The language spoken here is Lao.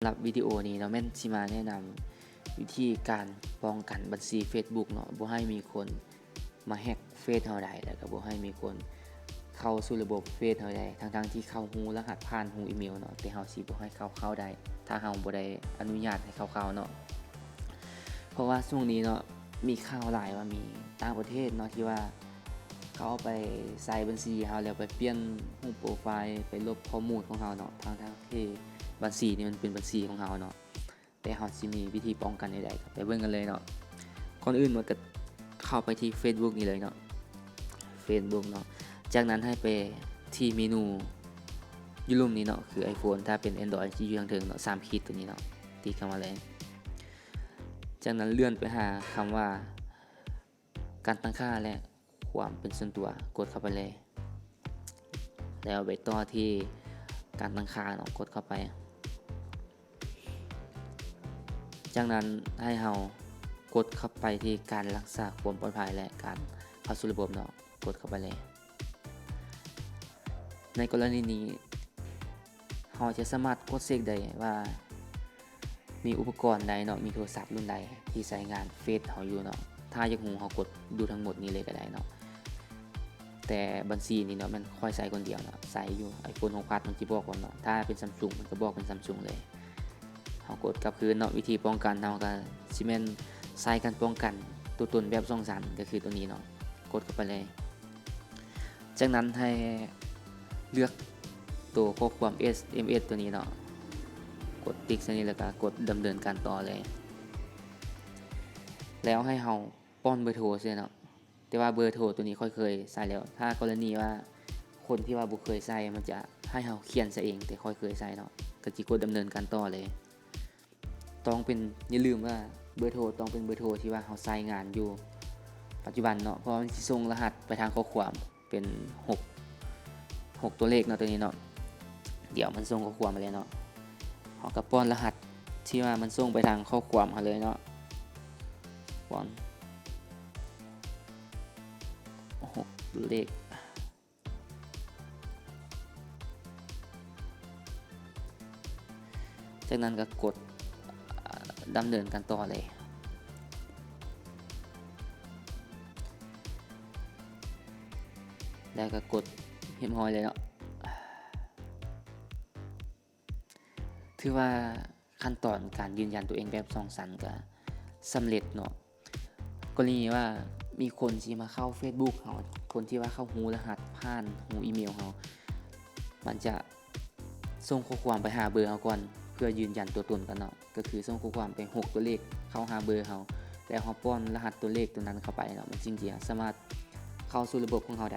ສຳລັບວິດີໂອນີ້ເນາະ ແມ່ນຊິມາແນະນຳວິທີການປ້ອງກັນບັນຊີ Facebook ເນາະ ບໍ່ໃຫ້ມີຄົນມາແຮັກເຟສເຮົາໄດ້ ແລ້ວກໍບໍ່ໃຫ້ມີຄົນເຂົ້າສູ່ລະບົບເຟສເຮົາໄດ້ ທັງໆທີ່ເຂົາຮູ້ລະຫັດຜ່ານ ຮູ້ອີເມວເນາະ ແຕ່ເຮົາຊິບໍ່ໃຫ້ເຂົາເຂົ້າໄດ້ ຖ້າເຮົາບໍ່ໄດ້ອະນຸຍາດໃຫ້ເຂົາເຂົ້າເນາະ. ເພາະວ່າຊ່ວງນີ້ເນາະ ມີຂ່າວຫຼາຍວ່າມີຕ່າງປະເທດເນາະ ທີ່ວ່າເຂົາເອົາໄປໃສ່ບັນຊີເຮົາ ແລ້ວໄປປ່ຽນຮູບໂປຣໄຟລ໌ ໄປລົບຂໍ້ມູນຂອງເຮົາເນາະ ທັງໆທີ່ບັນຊີນີ້ມັນເປັນບັນຊີຂອງເຮົາເນາະ. ແຕ່ເຮົາຊິມີວິທີປ້ອງກັນແນວໃດ ກໍໄປເບິ່ງກັນເລີຍເນາະ. ກ່ອນອື່ນໝົດກໍເຂົ້າໄປທີ່ Facebook ນີ້ເລີຍເນາະ Facebook ເນາະ. ຈາກນັ້ນໃຫ້ໄປທີ່ເມນູຢູ່ລຸ່ມນີ້ເນາະ ຄື iPhone ຖ້າເປັນ Android ຊິຢູ່ທາງເທິງເນາະ ສາມຂີດຕົວນີ້ເນາະ ຕິກເຂົ້າມາເລີຍ. ຈາກນັ້ນເລື່ອນໄປຫາຄຳວ່າ ການຕັ້ງຄ່າ ແລະ ຄວາມເປັນສ່ວນຕົວ ກົດເຂົ້າໄປເລີຍ ແລ້ວໄປຕໍ່ທີ່ການຕັ້ງຄ່າເນາະ ກົດເຂົ້າໄປ. ຈາກນັ້ນໃຫ້ເຮົາກົດເຂົ້າໄປທີ່ການຮັກສາຄວາມປອດໄພ ແລະ ການເຂົ້າສູ່ລະບົບເນາະ ກົດເຂົ້າໄປເລີຍ. ໃນກໍລະນີນີ້ ເຮົາຈະສາມາດກວດເຊັກໄດ້ວ່າ ມີອຸປະກອນໃດເນາະ ມີໂທລະສັບລຸ້ນໃດທີ່ໃຊ້ງານເຟສເຮົາຢູ່ເນາະ. ຖ້າຢາກຮູ້ ເຮົາກົດດູທັງໝົດນີ້ເລີຍກໍໄດ້ເນາະ. ແຕ່ບັນຊີນີ້ເນາະ ແມ່ນຂ້ອຍໃຊ້ຄົນດຽວເນາະ ໃຊ້ຢູ່ iPhone ຫົກພັນ ມັນຊິບອກກ່ອນເນາະ. ຖ້າເປັນ Samsung ມັນກໍບອກເປັນ Samsung ເລີຍ. ເຮົາກົດກັບຄືນເນາະ. ວິທີປ້ອງກັນເຮົາກໍຊິແມ່ນໃຊ້ການປ້ອງກັນຕົວຕົນແບບສອງຊັ້ນ ກໍຄືຕົວນີ້ເນາະ ກົດເຂົ້າໄປເລີຍ. ຈາກນັ້ນໃຫ້ເລືອກໂຕຂໍ້ຄວາມ SMS ຕົວນີ້ເນາະ ກົດຕິກໃສ່ນີ້ ແລ້ວກໍກົດດຳເນີນການຕໍ່ເລີຍ ແລ້ວໃຫ້ເຮົາປ້ອນເບີໂທໃສ່ເນາະ. ແຕ່ວ່າເບີໂທຕົວນີ້ຂ້ອຍເຄີຍໃສ່ແລ້ວ ຖ້າກໍລະນີວ່າຄົນທີ່ວ່າບໍ່ເຄີຍໃສ່ ມັນຈະໃຫ້ເຮົາຂຽນໃສ່ເອງ ແຕ່ຂ້ອຍເຄີຍໃສ່ເນາະ ກໍຊິກົດດຳເນີນການຕໍ່ເລີຍ. ຕ້ອງເປັນ ຢ່າລືມວ່າເບີໂທຕ້ອງເປັນເບີໂທທີ່ວ່າເຮົາໃຊ້ງານຢູ່ປັດຈຸບັນເນາະ ເພາະວ່າມັນຊິສົ່ງລະຫັດໄປທາງຂໍ້ຄວາມເປັນຫົກ ຫົກຕົວເລກເນາະ ຕົວນີ້ເນາະ. ດຽວມັນສົ່ງຂໍ້ຄວາມມາເລີຍເນາະ ເຮົາກໍປ້ອນລະຫັດທີ່ວ່າມັນສົ່ງໄປທາງຂໍ້ຄວາມເຮົາເລີຍເນາະ ປ້ອນຫົກຕົວເລກ. ຈາກນັ້ນກໍກົດ ອາ ດຳເນີນການຕໍ່ເລີຍ ແລ້ວກໍກົດຮຽບຮ້ອຍເລີຍເນາະ. ຖືວ່າຂັ້ນຕອນການຢືນຢັນຕົວເອງແບບສອງຊັ້ນກໍສຳເລັດເນາະ. ກໍລະນີວ່າມີຄົນຊິມາເຂົ້າ Facebook ເຮົາ ຄົນທີ່ວ່າເຂົາຮູ້ລະຫັດຜ່ານ ຮູ້ອີເມວເຮົາ ມັນຈະສົ່ງຂໍ້ຄວາມໄປຫາເບີເຮົາກ່ອນ ເພື່ອຢືນຢັນຕົວຕົນກັນເນາະ. ກໍຄືສົ່ງຂໍ້ຄວາມໄປຫົກຕົວເລກເຂົ້າຫາເບີເຮົາ ແລ້ວເຮົາປ້ອນລະຫັດຕົວເລກຕົວນັ້ນເຂົ້າໄປເນາະ ມັນຈຶ່ງຈະສາມາດເຂົ້າສູ່ລະບົບຂອງເຮົາໄດ້.